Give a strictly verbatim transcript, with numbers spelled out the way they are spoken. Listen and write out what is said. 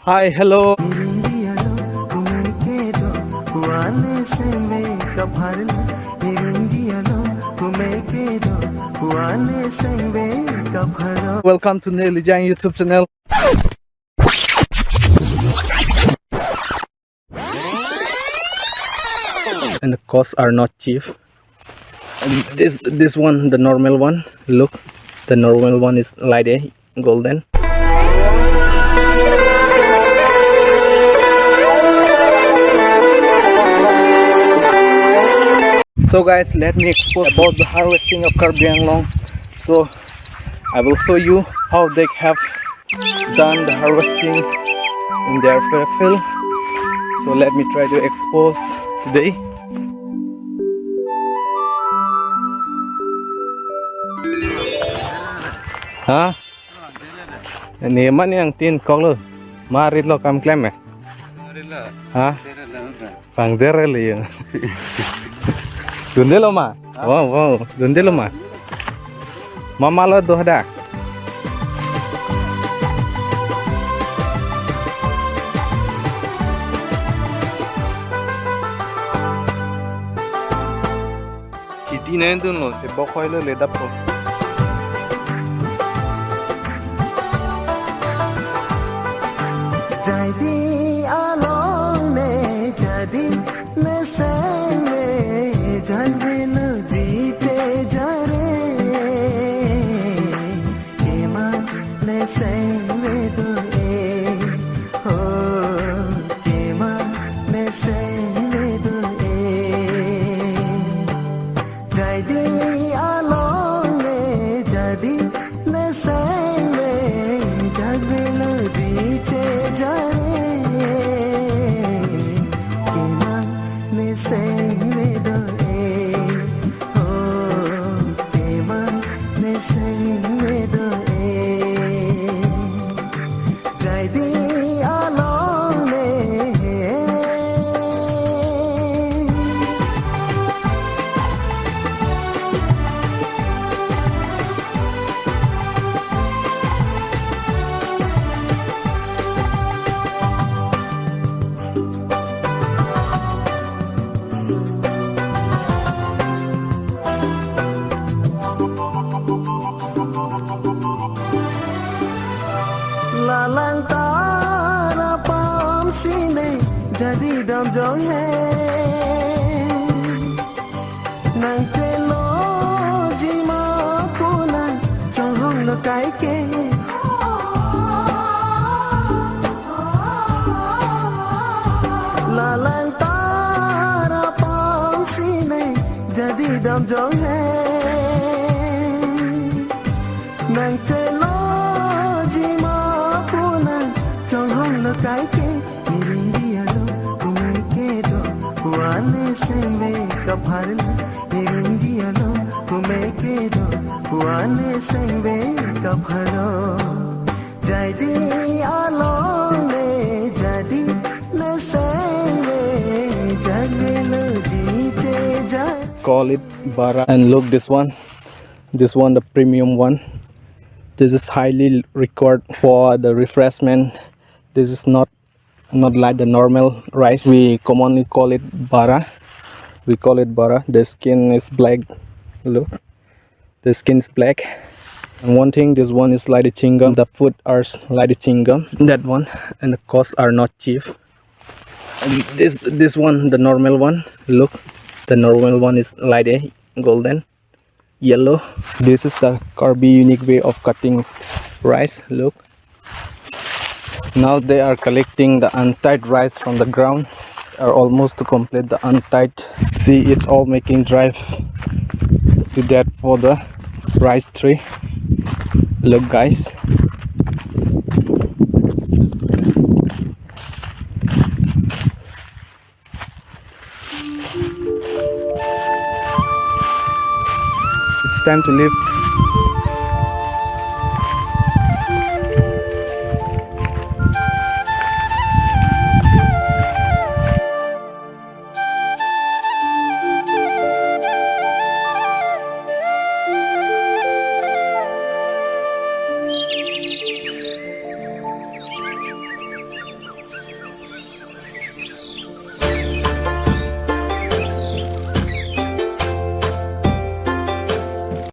Hi, hello. Welcome to Neli Jang YouTube channel. And the costs are not cheap. And this, this one, the normal one. Look, the normal one is like a golden. So guys, let me expose about the harvesting of Karbi Anglong. So I will show you how they have done the harvesting in their field. So let me try to expose today. Ha? Ni mani angtin koklo. Ma ritlo kam klem eh? Ha? Pangder le ya. Dundelo ma? Wow, wow. Dundelo ma? Mama lo do hadak. Kiti nai dunlo, se bok hoi lo le dap ko. Jaidi along ne, jadi ne seng ne, jadi ne ji che jare. Kema ne seng ne do e, oh, kema ne seng ne do e. Jaidi along ne, jadi ne seng ne, jadi ne ji che jare. Kema ne seng ne do e, oh, kema ne seng ne do e. Jaidi along ne. Lalang tara pam sine jadi dam jong he. Nang chelo jima pulang chonghong lo kai ke. Lalang tara pam sine jadi dam jong he. Nang chelo jima pulang chonghong lo kai ke. Iring dia lo kume ke do, kuane sengve kapharlo. Iring dia lo kume ke do, kuane sengve kapharlo. Jaidi along ne, jadi ne sengve, jadi ne ji che jare. Call it bara. And look this one. This one, the premium one. This is highly required for the refreshment. This is not, not like the normal rice. We commonly call it bara. We call it bara. The skin is black. Look. The skin is black. And one thing, this one is like a chewing gum. The foot are s-, like a chewing gum. That one, and the costs are not cheap. And this, this one, the normal one. Look, the normal one is like a golden yellow. This is the Karbi unique way of cutting rice. Look. Now they are collecting the untied rice from the ground. Are almost to complete the untied. See, it's all making drive to that for the rice tree. Look, guys. It's time to leave.